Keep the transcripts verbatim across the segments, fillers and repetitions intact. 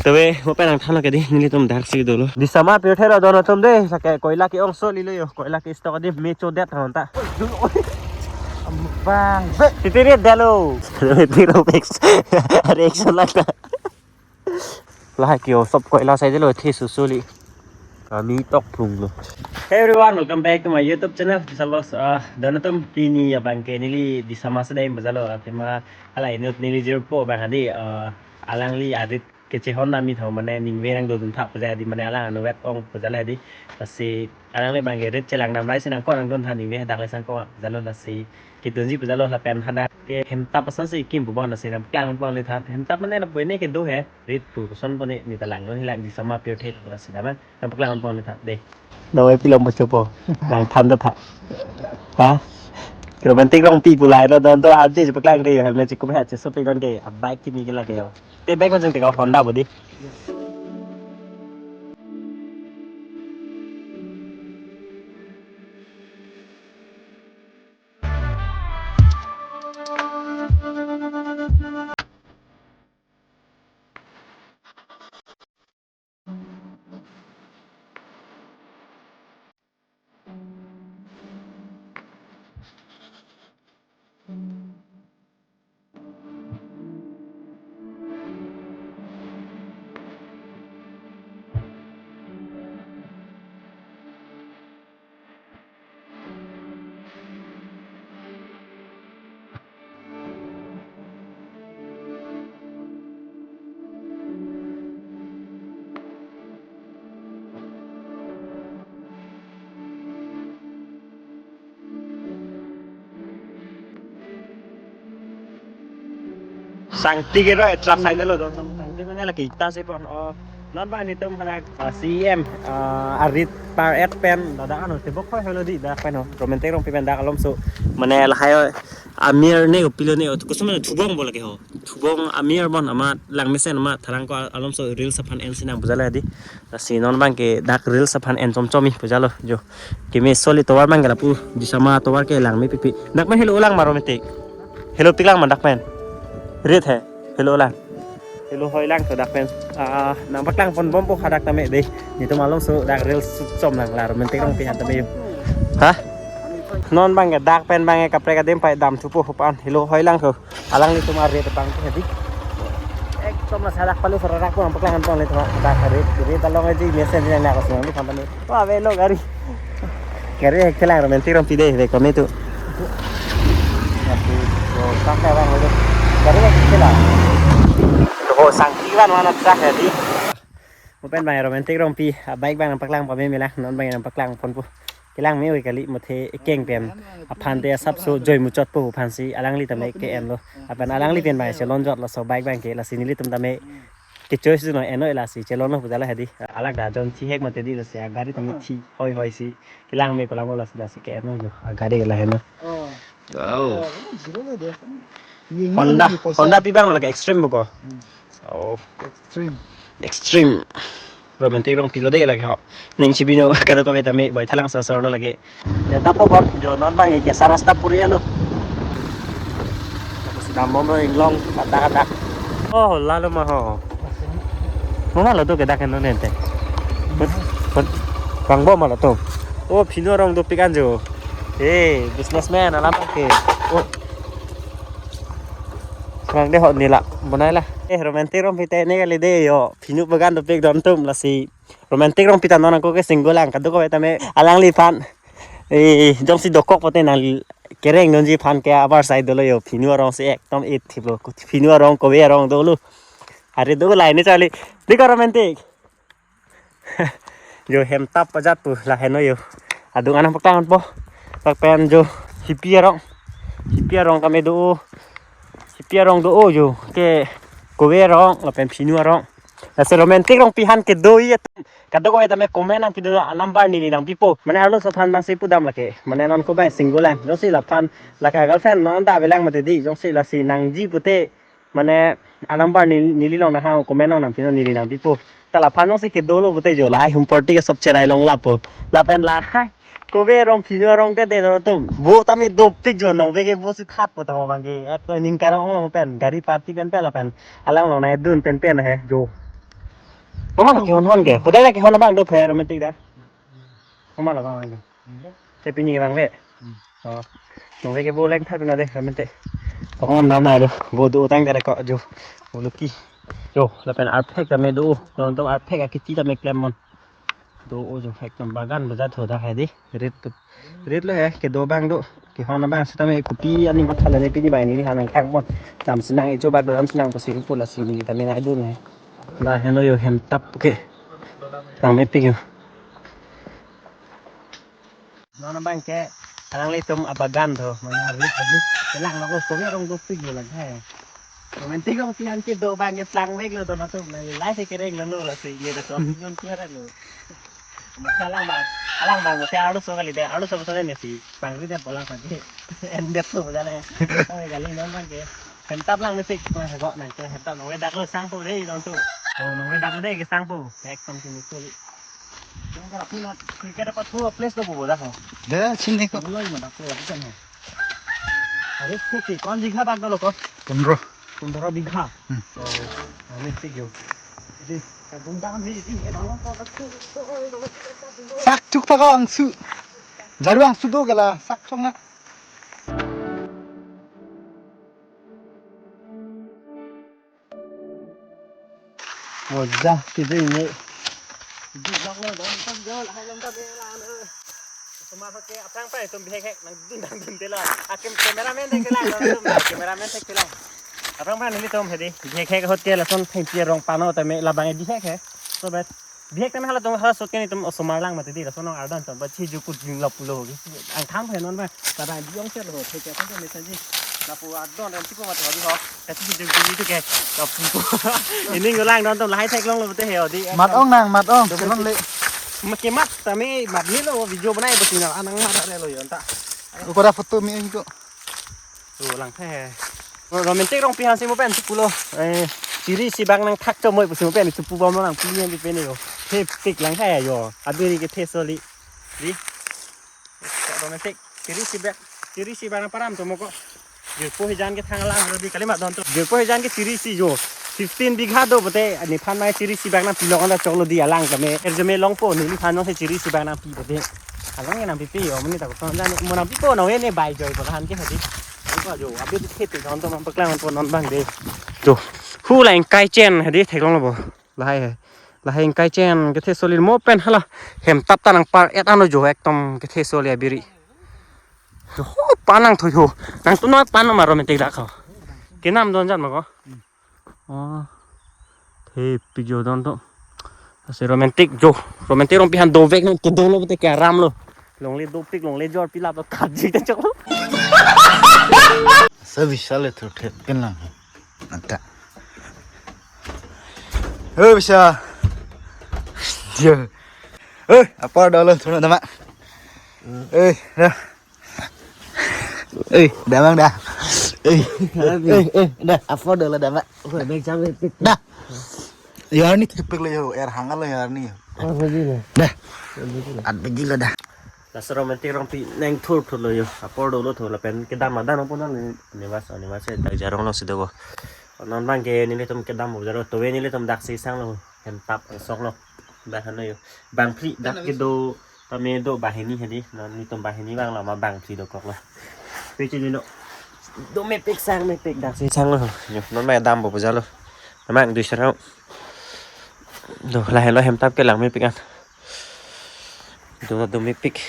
Tobe mo pen nangthanlo ke dei, nelitum dak si dolo. Disama pirthe lo don atum dei, sake koila ke-ong solilo yo, koila ke-stock dei, me chodet thon ta. Bang, be. Titiri dalo. Titiri fix. Reaction lagta. Lahai ke-ong sob koila sai delo, thi susuli. Kami tok plung lo. Hey everyone, welcome back to my YouTube channel. Disama, ah, don atum, pini abang ke neli Disama sedang pajalo, ah, tema hala inut neli jirpo abang hadi, ah, alangli arit kechehon nami tho, mane ningve nangdodun tha pajai di, mane alang anuvet ong pajai di. Lasi alangli abang ke rit chelang dam rai si nangkok nangdun tha, ningve dak le sangkok pajalo, lasi kedunji pajalo lapen hadak ke hemtap ason si kim pu bon, lasi nangpaklang pon le tha. Hemtap mane lapu ne kedo he, rit pu koson pon ne, ne ta langdun hilang Disama pirthe, lasi dam nangpaklang pon le tha dei. Nawai pilong pachopo. Nangthan ta tha. Ha? Romantic Rongpi pu lahai lo don to, aje paklang dei, hemle chikum he, che shopping on ke, a bike kimi ke lake yo. Te bike ko jeng te ka Honda bo dei. Sangti ke roi truck side lo don. Sangti mane lake ita si pon. Oh, non abang netum hadak, ah, C M, ah, arit par et pen, dak ano tebok hoi hoi lo dei, dak pen ho. Romantic Rongpi pen dak alomso. Mane lahai amir ne kopilo ne, oh, koson mane thubong bo lake ho. Thubong amir bon amat langmesen amat tharang ko alomso reels aphan en si nang pajalo dei. Lasi non abang ke dak reels aphan en chomchom mi pajalo jo. Kimi soli tovar abang ke lapu Disama tovar ke lang mi pipi. Dak pen helo lang ma Romantic. Helo piklang ma dak pen. Rit he. Helo lang. Helo hoi lang to dak pen. Ah, nangpaklang pon bompo hadak tame dei. Netum alomso dak reels chom lang la Romantic Rongpi han tame yo. Ha? Non abang ke dak pen abang ke kaprek adim pai dam thupo hopan. Helo hoi lang to. Alanglitum arit abang ke dei. Ekdom la sadak palu sararak pu nangpaklang pon le tha. Dak arit, arit along aji mesen yang nak sung di company. Wah, velo gari. Gari hek chelang Romantic Rongpi dei, vek kami tu. Gari hek chelang. To sang kiwan mana truck ya dei. Mo pen abang Romantic Rongpi, ah, bike abang nangpaklang pame me lang, non abang nangpaklang ponpo. Kelang me-oi kali, muthe ekeng pen aphan te asapso joi muchotpo aphan si alangli tame ke-en lo. Lapen alangli pen abang chelonjot laso bike abang ke, lasi nelitum tame ke-choice no, en noi, lasi chelonlo pajalo dei. Alak da jon thi hek mate dei, lasi agari tame thi hoi hoi si. Kelang me kolang lo, lasi, lasi ke-en lo jo. Agari ke lahenlo. Oh. Wow. Oh, zero lo dei. Honda, Honda pi abang lake Xtreme bo ko. Hmm. Oh. Xtreme. Xtreme. Romantic Rongpi lo dei lake ho. Ning chibino kadokave tame boi thalang sasar lo lake. Ya, dapo bot jo non abang ke sa rasta puri lo. Tapos sedang momo inglong kadak kadak. Oh, lalo ma ho. Mo ma lo to ke dak no nente. Bang bo ma lo to. Oh, phinu arong dopik an jo. Eh, businessman alam ke. Oh. Serang dei ho nila. Bonai la. Eh, Romantic Rongpi te ne kali dei yo. Phinu bagan dopik don atum, lasi Romantic Rongpi ta non ako ke single lang, kadokave tame alangliphan. Eh, jongsi dokok pote nang kereng nonji aphan ke abar sai dolo yo. Phinu arong si ekdom it thip lo. Phinu arong, kove arong dolo. Hari do lain ni charli. Dei ko Romantic. Jo hemtap pajat pu lahenlo yo. Adung anang paklang po. Lapen jo hipi arong. Hipi arong tame do. Hipi arong do jo. Ke kove arong lapen phinu arong. Lasi Romantic Rongpi han kedo-i atum, kadokave tame comment nangpi do, a number neli nangpipo. Mane arlo sothan abang si pudam lake. Mane non ko abang single lang. Jongsi laphan lake girlfriend non ta avelang mate dei. Jongsi lasi nangji pute, mane a number neli, neli along nanghang, comment along nangpi non, neli nangpipo. Ta laphan jongsi kedo lo pute jo lahai hum party ke sob cherai long lapo. Lapen lahai kove arong phinu arong ke dei don atum. Bo tame dopik jo, nong ve ke bo si khat po tamo abang ke. Ek to ning karong ong pen gari party pen pen lapen alang along nai dun pen pen he jo. Komat ke hon hon ke. Kodai ke hon abang do phe romantic da. Komat abang ke. Te pini abang ve. Oh. Nong ve ke bo leng thap na de romantic. Pong nam na do. Bo do tang kare ko jo. Bo lo ki. Jo, lapen arphek tame do. Don to arphek akiti tame klem mon. Do o jo hek tam bagan baja tho da hai di. Rit tu. Rit lo he, kedo abang do. Kehon abang sitame kopi ani matha lane pini bai ni han nang thang mon. Dam sinang ijo bak dam sinang pasi pula sini tame nai do ne. La heno yo hem tap ke. Tang mepik yo. Non abang ke alanglitum abagan tho. Mana rit rit. Kelang lo ko so rong do pik yo lang hai. Romantic kong pian ke do abang ke plang vek lo to na to. Lai se kereng lo lo la se ye da to. Nyon kira lo. Masa alang abang, alang abang, masa arloso kali dei, arloso kosonsi pangri dei polang pagi. Endet tu jale. Oi kali non abang ke. Hem tap lang ni pik, mas kok nang ke hem tap nong dak lo sangpo dei dong tu. Oh, nong dak dei ke sangpo. Ek tong sini kuli. Nong ka puna, kita dapat dua place tu bola ko. Dei, sini ko. Lo ma dak tu kan. Harus kuti, kon jingha bak dolo ko. Pondro. Pondro bigha. Hmm. Oh, kami sih yo. Jadi, kadung dam ni, ini, Sak chuk ta ko angsu. Jaru angsu do gala sak chong na. Moja kiji ini. Di blog lo dong, dong, dong, hai dong, dong, dong, dong. Semua pakai apa yang pakai tum bihek hek nang dun nang dun tela. Akim cameraman tek tela, dong, dong, cameraman tek tela. Apa yang pakai ini tum hedi bihek hek hotel lason thengpi rong pano tame labang bihek hek. So bet bihek tame hala tum hala sot ke ni tum osomar lang mati di lason nong ardan tum bachi jukut jing lap pulo. Ang tham he non ba. Tada diong ser lo, thek ya kan mesen ji. Lapu adon ram tipo mat hori ho. Kasi di di itu ke. Lapu. Ini ngulang nonton lahai theklong lo betul he odi. Mat ong nang, mat ong, kelon le. Maki mat tame mat ni lo video banai betul na anang mat ada lo yonta. Ukora photo mi ko. Tu lang the. Romantic rong pihan si mo pen si pulo. Eh, siri si bang nang thak to moi pusi mo pen si pu bom nang puli yang di pen yo. He tik lang the yo. Abiri ke the soli. Di. Romantic. Siri si bek. Siri si bang param to mo ko. Jirpo hijan ke thang lang rodi kali mat don to. Jirpo hijan ke siri si jo. Fifteen bigha do bote nephan mai siri si bang nang pilok anda choklo di alang kame. Er jeme longpo nephan no se siri si bang nang pi bote. Alang nang pi pi yo mani ta ko jan mo nang pi ko na we ne bai joi ko han ke hadi. Ko jo abi di khete don to man paklang po non bang de. Jo. Hu la ingkai chen hadi theklong lo bo. Lahai he. Lahai ingkai chen kethe soli mo pen hala. Hem tap ta nang par et ano jo ekdom kethe soli abiri. Ho panang thoi ho. Nang tu no pan ma romantic dak ho. Kenam don jan ma ko. Oh. Thepik jo don to. Asi romantic jo. Romantic rong pihan dovek nang kedo lo te ke aram lo. Longle dopik longle jor pilap lo khat ji te chok lo. Sa bisa le thur thep ken lang. Anta. Hei, bisa. Dia. Hei, apa dah lo, tuna dama. Hei, dah. Hei, damang dah. Hei. Hei, hei, dah. Apa dah lo dama. Dah. Yarni thepik lo yo, er hangal lo yarni. Dah. At begi lo dah. Laso romantic rongpi neng thur thur lo yo. Apor dolo thur lapen kedam adan opo non ni, ni mas, ni mas dak jarong lo si do ko. Non bang ke nelitum kedam bo jaro to we nelitum dak si sang lo. Hem tap sok lo. Dak hano yo. Bang phli dak kedo tame do banghini hadi. Non nelitum banghini bang lo ma bang phli dokok lo. Pichi ni lo. Do mepik sang mepik dak si sang lo. Yo non ma dam bo jalo. Namang dui serang. Do lahelo hem tap kelang mepik an. Do do mepik.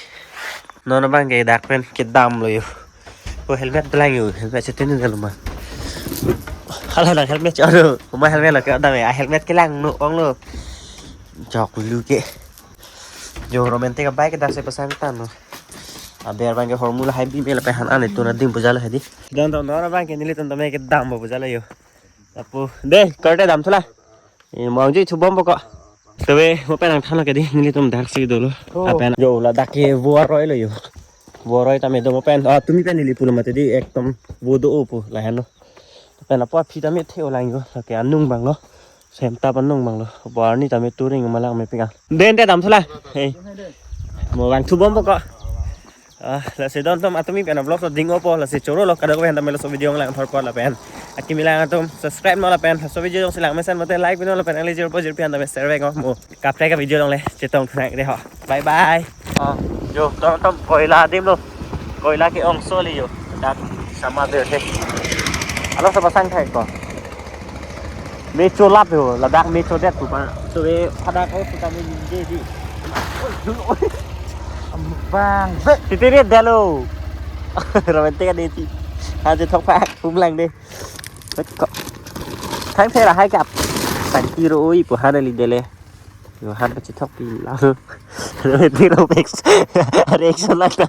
Non bang ke dak pen kedam lo yo. O helmet belang yo, helmet setin ni lo ma. Hala nang helmet choro. Uma helmet lo ke dam ya, helmet kelang no ong lo. Jok lu ke. Jo romantic bike dak si pasang tan lo. Aber bang ke hormu lahai bi me lapen han an itu na dim bo jalo hadi. Don don don bang ke nelitum tame kedam bo jalo yo. Apo de karte dam thula. Eh, mo angji thubom pokok. Tabe mo pen nang than ke di nelitum dak si dolo. Oh. Apen jo ladak ke vo aroi lo yo. Vo aroi tame do mo pen. Ah, tumi pen neli pulo mate di ekdom vo do opo lahen lo. Pen apo aphi tame the olang yo. Ke anung bang lo. Hem tap anung bang lo. Bo arni tame touring malang mepik an. Den te dam thula. Hei. Mo bang thubom pokok. Ah, lasi don atum, atumi pen vlog so ding-opo, lasi choro lo, kadokave aphan tame laso video lang thorpo lapen. Akimi lang atum subscribe non lapen, laso video jongsi lang mesen mate like pinon lapen, nangli jirpo jirpi aphan tame share vek non mo. Kaprek a-video along le chetongthu nang de ho. Bye bye. Ah, yo, don atum koila adim lo. Koila ke-ongso kali yo. Dak sama de he. Alo sa pasang thai ko. Me cholap yo, ladak me chodet pu pa. So e pada ko suka me ningje di. Bang, be. Titi ni dalo. Romantic kan iti. Haje thok pak pum lang de. Bet ko. Thang thera hai kap. Tang tiro oi pu hana li dele. Yo han pa chithok pi la. Romantic ro pek. Reaction lang na.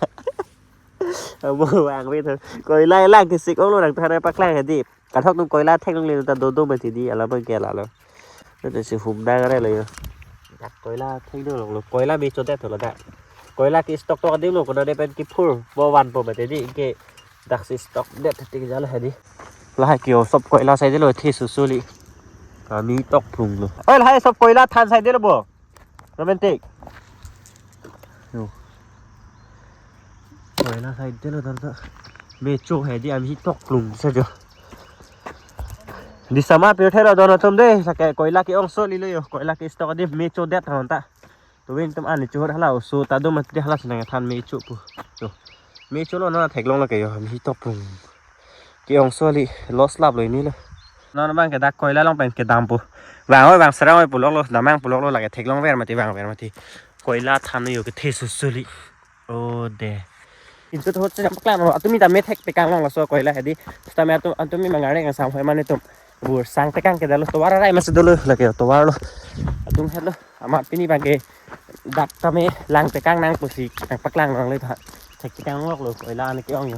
Amo vang ve tho. Koila lang ke sik ong lo nang thana paklang hadi. Kathok atum koila theklongle ta dodo mati di alam ke lalo. Nang si hum dang re lo yo. Dak koila thekdun lo, koila me chodet lo dak. Koila ke-stock tok adim lo, kona de pen kiphur bo vanpo mati di ke dak si stock det thek jalo hadi. Lahai ke yo sob koila saidelo the susu li. Kami tok plung lo. Oi lahai sob koila than saidelo bo. Romantic. Yo. Koila saidelo don ta. Me cho hadi ami tok plung sa jo. Di sama pirthe lo don atum de, sake koila ke-ongso kali lo yo, koila ke-stock adim me chodet hon ta. Tumi atum ani cho hala oso ta do mati hala si nangthan me cho pu. Yo. Me cho lo na theklong lo ke yo, ami tok plung. Ke-ongso kali loss lap lo ini lo. Non abang ke dak koila along pen kedam pu. Vang oi vang serang oi pulok lo, damnang pulok lo lake theklong ver mati vang ver mati. Koila than yo kethe susu kali. Oh de. Itu tuh cek paklang lo. Atumi tame thek pekang long laso koila hadi. Sitame atum, atumi mangarek nang samhoi mane atum. Bur sang pekang ke dalo tovar arai masi dolo lake tovar lo. Atum het lo. Amat pini abang ke dak tame lang pekang nang pusi nang paklang nang le tha. Thek pekang lok lo koila ani ke-ong yo.